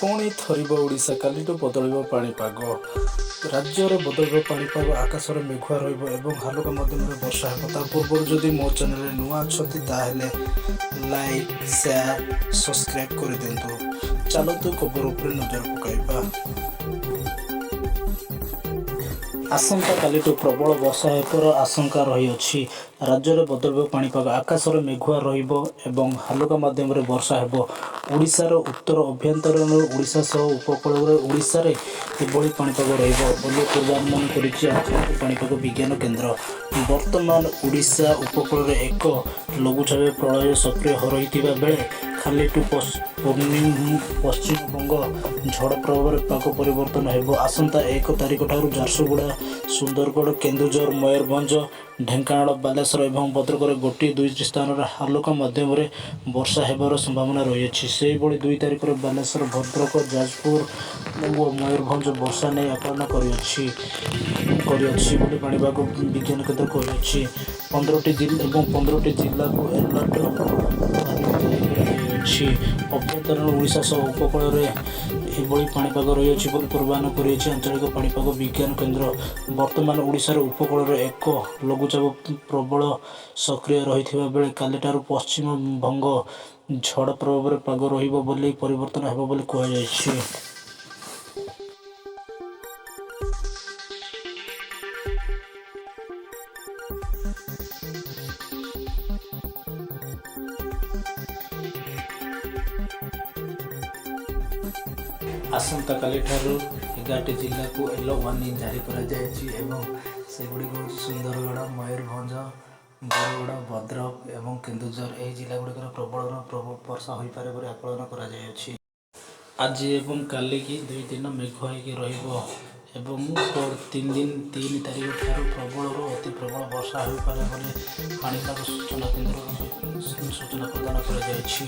ପୁଣି ଥରିବ ଓଡ଼ିଶା, କାଲିଠୁ ବଦଳିବ ପାଣିପାଗ। ରାଜ୍ୟରେ ବଦଳିବ ପାଣିପାଗ, ଆକାଶରେ ମେଘୁଆ ରହିବ ଏବଂ ହାଲୁକା ମଧ୍ୟମରେ ବର୍ଷା ହେବ। ତା ପୂର୍ବରୁ ଯଦି ମୋ ଚ୍ୟାନେଲରେ ନୂଆ ଅଛନ୍ତି, ତାହେଲେ ଲାଇକ୍, ସେୟାର, ସବସ୍କ୍ରାଇବ୍ କରିଦିଅନ୍ତୁ। ଚାଲନ୍ତୁ ଖବର ଉପରେ ନଜର ପକାଇବା। ଆସନ୍ତାକାଲିଠୁ ପ୍ରବଳ ବର୍ଷା ହେବାର ଆଶଙ୍କା ରହିଅଛି। ରାଜ୍ୟରେ ବଦଳିବ ପାଣିପାଗ। ଆକାଶରେ ମେଘୁଆ ରହିବ ଏବଂ ହାଲୁକା ମାଧ୍ୟମରେ ବର୍ଷା ହେବ। ଓଡ଼ିଶାର ଉତ୍ତର ଅଭ୍ୟନ୍ତରୀଣ ଓଡ଼ିଶା ସହ ଉପକୂଳରେ ଓଡ଼ିଶାରେ ଏଭଳି ପାଣିପାଗ ରହିବ ବୋଲି ପୂର୍ବାନୁମାନ କରିଛି ଆଞ୍ଚଳିକ ପାଣିପାଗ ବିଜ୍ଞାନ କେନ୍ଦ୍ର। ବର୍ତ୍ତମାନ ଓଡ଼ିଶା ଉପକୂଳରେ ଏକ ଲଘୁଚାପ ପ୍ରଳୟ ସକ୍ରିୟ ରହିଥିବା ବେଳେ କାଲିଠୁ ପଶ୍ଚିମବଙ୍ଗ ଝଡ଼ ପ୍ରଭାବରେ ପାଗ ପରିବର୍ତ୍ତନ ହେବ। ଆସନ୍ତା 1 ତାରିଖଠାରୁ ଝାରସୁଗୁଡ଼ା, ସୁନ୍ଦରଗଡ଼, କେନ୍ଦୁଝର, ମୟୂରଭଞ୍ଜ, ଢେଙ୍କାନାଳ, ବାଲେଶ୍ୱର ଏବଂ ଭଦ୍ରକରେ ଗୋଟିଏ ଦୁଇଟି ସ୍ଥାନରେ ହାଲୁକା ମଧ୍ୟମରେ ବର୍ଷା ହେବାର ସମ୍ଭାବନା ରହିଅଛି। ସେହିଭଳି 2 ତାରିଖରେ ବାଲେଶ୍ୱର, ଭଦ୍ରକ, ଯାଜପୁର ଓ ମୟୂରଭଞ୍ଜ ବର୍ଷା ନେଇ ଆକଳନ କରିଅଛି ବୋଲି ପାଣିପାଗ ବିଜ୍ଞାନ କେନ୍ଦ୍ର କହିଅଛି। 15ଟି ଜିଲ୍ଲା ଏବଂ 15ଟି ଜିଲ୍ଲାକୁ ଆଲର୍ଟ ଜାରି କରାଯାଇଅଛି। ଅଭ୍ୟନ୍ତରୀଣ ଓଡ଼ିଶା ସହ ଉପକୂଳରେ ଏଭଳି ପାଣିପାଗ ରହିଅଛି ବୋଲି ପୂର୍ବାନୁମାନ କରିଅଛି ଆଞ୍ଚଳିକ ପାଣିପାଗ ବିଜ୍ଞାନ କେନ୍ଦ୍ର। ବର୍ତ୍ତମାନ ଓଡ଼ିଶାର ଉପକୂଳରେ ଏକ ଲଘୁଚାପ ପ୍ରବଳ ସକ୍ରିୟ ରହିଥିବା ବେଳେ କାଲିଠାରୁ ପଶ୍ଚିମବଙ୍ଗ ଝଡ଼ ପ୍ରଭାବରେ ପାଗ ରହିବ ବୋଲି ପରିବର୍ତ୍ତନ ହେବ ବୋଲି କୁହାଯାଇଛି। ଆସନ୍ତାକାଲିଠାରୁ 11ଟି ଜିଲ୍ଲାକୁ ୟେଲୋ ୱାର୍ଣ୍ଣିଂ ଜାରି କରାଯାଇଛି ଏବଂ ସେଗୁଡ଼ିକ ହେଉଛି ସୁନ୍ଦରଗଡ଼, ମୟୂରଭଞ୍ଜ, ବରଗଡ଼, ଭଦ୍ରକ ଏବଂ କେନ୍ଦୁଝର। ଏହି ଜିଲ୍ଲାଗୁଡ଼ିକରେ ପ୍ରବଳରୁ ପ୍ରବଳ ବର୍ଷା ହୋଇପାରେ ବୋଲି ଆକଳନ କରାଯାଇଅଛି। ଆଜି ଏବଂ କାଲିକି 2 ଦିନ ମେଘୁଆ ହେଇକି ରହିବ ଏବଂ 3 ଦିନ 3 ତାରିଖ ଠାରୁ ପ୍ରବଳରୁ ଅତି ପ୍ରବଳ ବର୍ଷା ହୋଇପାରେ ବୋଲି ପାଣିପାଗ ସୂଚନା କେନ୍ଦ୍ରରୁ ସୂଚନା ପ୍ରଦାନ କରାଯାଇଛି।